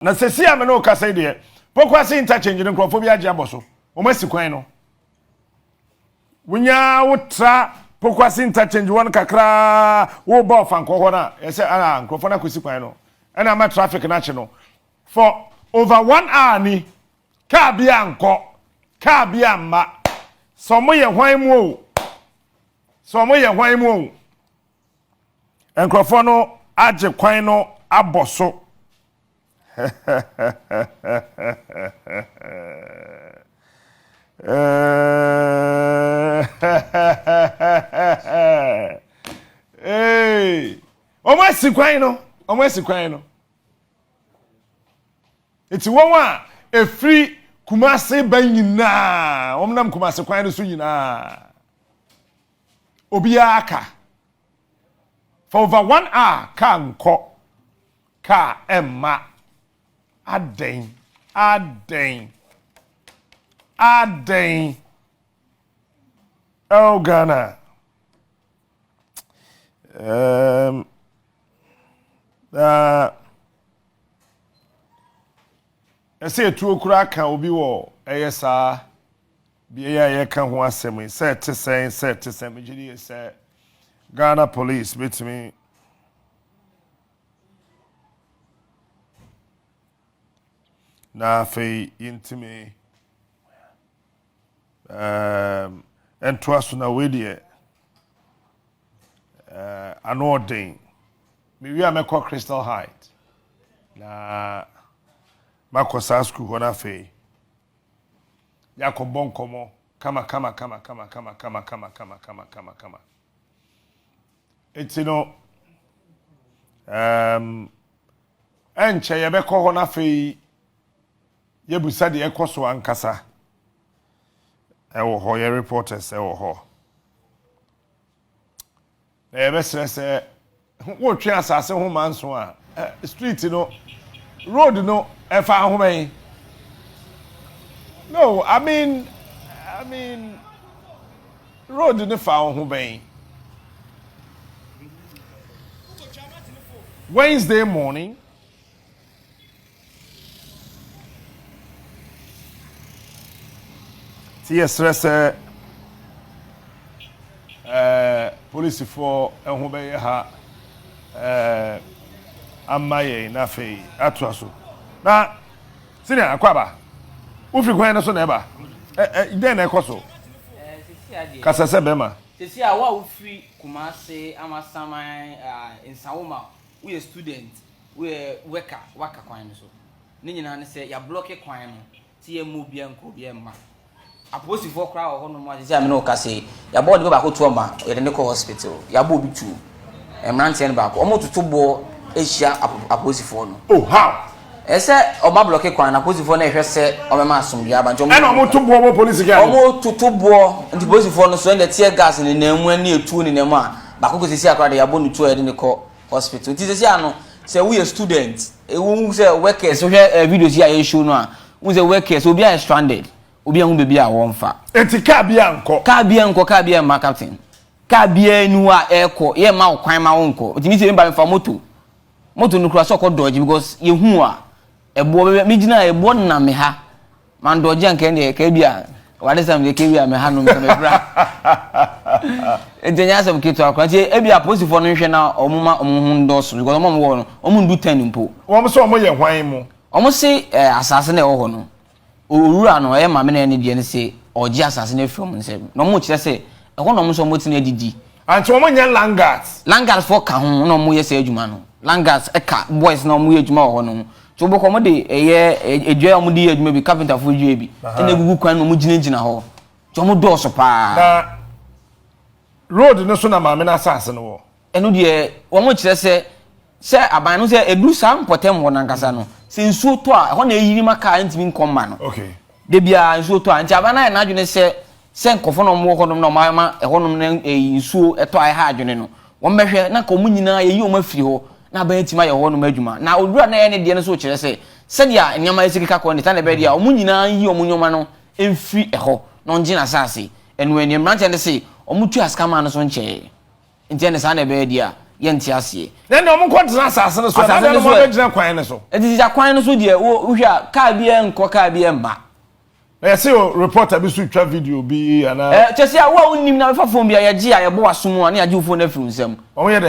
Na sɛsi a me ne wo kasa yi deɛ, Pokuase interchange no nkurɔfoɔ bi agye abɔ so. Wɔn asi kwan no. Wonya wotra Pokuase interchange hɔ no kakraa, woba ɔfankɔ hɔ no a, ɛsɛ ah, nkurɔfoɔ no akɔsi kwan no. Ɛna ama traffic no akye no. For over one hour ni, kaa bi ankɔ, kaa bi amma. Sɛ wɔyɛ hwan mu o, sɛ wɔyɛ hwan mu o, Nkurɔfoɔ no agye kwan no abɔ so. Wɔn asi kwan no, wɔn asi kwan no. Eti wɔn a efiri Kumase ba nyinaa, wɔn nam Kumase kwan no so nyinaa. Obiara ka. For over one hour car nkɔ, car ɛmma. Adɛn? Adɛn? Adɛn? Oh Ghana. Um, uh, ɛsɛ etuo koraa ka obi wɔ ɛyɛ saa. Beae a yɛreka ho asɛm yi, sɛ ɛte sɛn, sɛ ɛte sɛn, megye die sɛ Ghana Police bɛtumi na afei yɛntumi um, ntoa so na wei deɛ uh, ano ɔden. Mewie a mɛkɔ Crystal Height na makɔ saa sukuu hɔ no afei Yɛakɔbɔ nkɔmmɔ kama kama kama kama kama kama kama kama kama kama kama. Eti no, um, ɛnkyɛ yɛbɛkɔ hɔ no afei yɛbusa deɛ ɛkɔ so ankasa ɛwɔ hɔ, yɛ reporters ɛwɔ hɔ. Na yɛbɛsrɛ sɛ wotwe asase ho manso a, street no, road no, ɛfa ho bɛn? No, I mean, I mean, road no fa ho bɛn? Wednesday morning, Nti yɛsrɛ sɛ ɛɛ polisifoɔ ho bɛyɛ ha ɛɛ ama yɛn na afei atoa so. Na senior akɔ aba wofiri kwan no so na ɛba ɛ ɛ dɛn na ɛkɔ so? Kasa sɛ bɛrima. Sisi a wo a wofiri Kumase, Amasaman, Nsawoma, woyɛ student. Woyɛ worker waka kwan no so. Ne nyinaa ne sɛ yɛablɔke kwan no sɛ yɛmma obiara nkɔ obiara mma. Apolisifoɔ koraa wɔ hɔnom a seesei a me ne wo kasa yi, yɛabɔ onipa baako tuo ama yɛde no kɔ hospital. Yɛabɔ obi tuo. Mmeranteɛ no baako. Wɔretoto boɔ ahyia apolisifoɔ no. Oh, how? Ɛsɛ sɛ wɔn ablɔke kwan no, apolisifoɔ no rehwɛ sɛ wɔbɛma asomdwoeɛ aba nti wɔn. Ɛna wɔto boɔ wɔ polisi kaa no mu? Wɔtoto boɔ nti polisifoɔ no so ɛna tear gas nenam mu ne etuo nenam mu a baako kɔ seesei a koraa deɛ yɛabɔ no tuo a yɛde no kɔ hospital nti sɛsi ano sɛ woyɛ student wohu sɛ workers wohwɛ eh, videos yi a yɛ show no a wohu sɛ workers obi ayɛ stranded obi ahu baabi a wɔmfa. Eti kaa bi ankɔ. Kaa bi ankɔ kaa bi amma captain kaa biara ni hɔ a ɛrekɔ yɛ mma wo kwan ma wonkɔ nti mi sɛ meba mefa moto moto no kura sɛ ɔkɔ dodge because yɛhu a Ɛboɔ bɛbɛ me gyina ɛboɔ nenam me ha mandɔgye anka ɛndeɛ ka bi a wade sam deɛ ka bi a me ha nom sɛ mebra nti ɛnyɛ asɛm ketewa koraa nti ebi apolisifoɔ no nhwɛ na wɔn ma wɔn ho ndɔɔso because wɔn a wɔwɔ no wɔn ndu ten mpo. Wɔn sɛ wɔn yɛ hwan mu? Wɔn se ɛɛ asaase na ɛwɔ hɔ no Owura no, ɔyɛ maame na ɛyɛ ne deɛ no se ɔregye asase no afiri wɔn nsam. Na wɔrekyerɛ sɛ ɛhɔ na wɔn nso wɔtena adidi. Ankyɛ wɔn nyɛ landguards. Landguards foɔ ka ho na wɔyɛ saa adwuma no. Landguards ka boys na wɔyɛ adwuma wɔ hɔ no ho. Nti wobɛkɔ wɔde ɛyɛ dua a wɔde yɛ adwuma bi, carpenter foɔ dua bi, ɛna egugu kwan na wɔgyinagyina hɔ. Nti wɔn dɔɔso paa. Na road no so na maame no asase no wɔ. Ɛno deɛ wɔn kyerɛ sɛ sɛ aban no sɛ ɛduru saa mpɔtam hɔ no ankasa no sɛ nsuo tɔ a ɛhɔ na ɛyiri ma kaa ntumi nkɔ mma no. Okay. Da biara nsuo tɔ a nti aban no ayɛ n'adwene sɛ sɛ nkurɔfoɔ na wɔwɔ hɔnom na wɔn ama ɛhɔnom no ɛyi nsuo ɛtɔ a ɛha adwene no wɔn bɛhwɛ na nka wɔn nyinaa yɛyi wɔn afiri hɔ na aban atumi ayɛ hɔnom adwuma na owura na ɛyɛ ne deɛ no nso kyerɛ sɛ sɛdeɛ nneɛma ɛsi keka kɔ ne saa na ɛbɛyɛ deɛ a wɔn nyinaa yi wɔn nneɛma no mfiri ɛhɔ na wɔn gye n'asaase ɛno ɛne mmeranteɛ no se wɔn tua sika maa no so nkyɛɛ. Nti ɛne saa na ɛbɛyɛ deɛ a, Yɛnte aseɛ. Na ɛnna wɔn nkɔ tena asase no so. Asase no so wɔn abɛgyina kwan no so. Ɛti sisa kwan no so deɛ wohwɛ a kaa bi nkɔ kaa bi mma. Na yɛsɛ o reporter bi so twa video bi anaa. Ɛ kyɛ sɛ a wo a wonim na bɛfa phone bi a yɛgye a yɛbɔ w'asom a ne yɛagye wo phone afiri wo nsam. Wɔn yɛ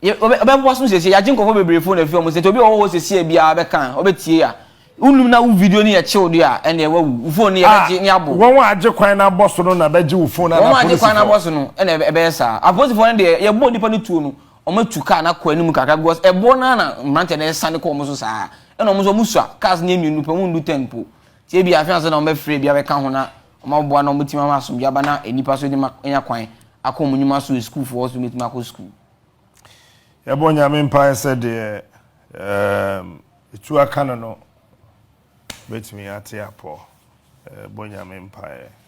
dɛn? Ɔbɛbɔ w'asom siesie yɛagye nkurɔfoɔ bebree phone afiri wɔn nsam nti obi a ɔwɔ hɔ siesie biara bɛka ɔbɛtie a Wonum na wo video no yɛ kyew de a, ɛnneɛ wawu. Wo phone no yɛbɛgye ne abɔ. Wɔn a agye kwan no abɔ so no na bɛgye wo phone anaa apolisifoɔ? Wɔn a agye kwan no abɔ so no na ɛbɛyɛ saa. Apolisifoɔ no deɛ, yɛbɔɔ nnipa no tuo no, wɔatu car no akɔ anim kakra because ɛboɔ no ara na mmeranteɛ no resane kɔ wɔn so saa. Ɛna wɔn nso wɔsua, cars no yɛ mmienu pɛ, wɔndu ten mpo. Nti ebia afei ansa na wɔbɛfrɛ bi abɛka ho na wɔaboa na wɔatumi ama asomdwoeɛ aba na nnipa nso de anya kwan akɔ wɔn nnwuma so, sukuufoɔ nso bɛtumi akɔ sukuu. Yɛbɔ Nyame mpaeɛ sɛ deɛ ɛtu aka no no bɛtumi ate apɔ. Yɛbɔ Nyame mpaeɛ.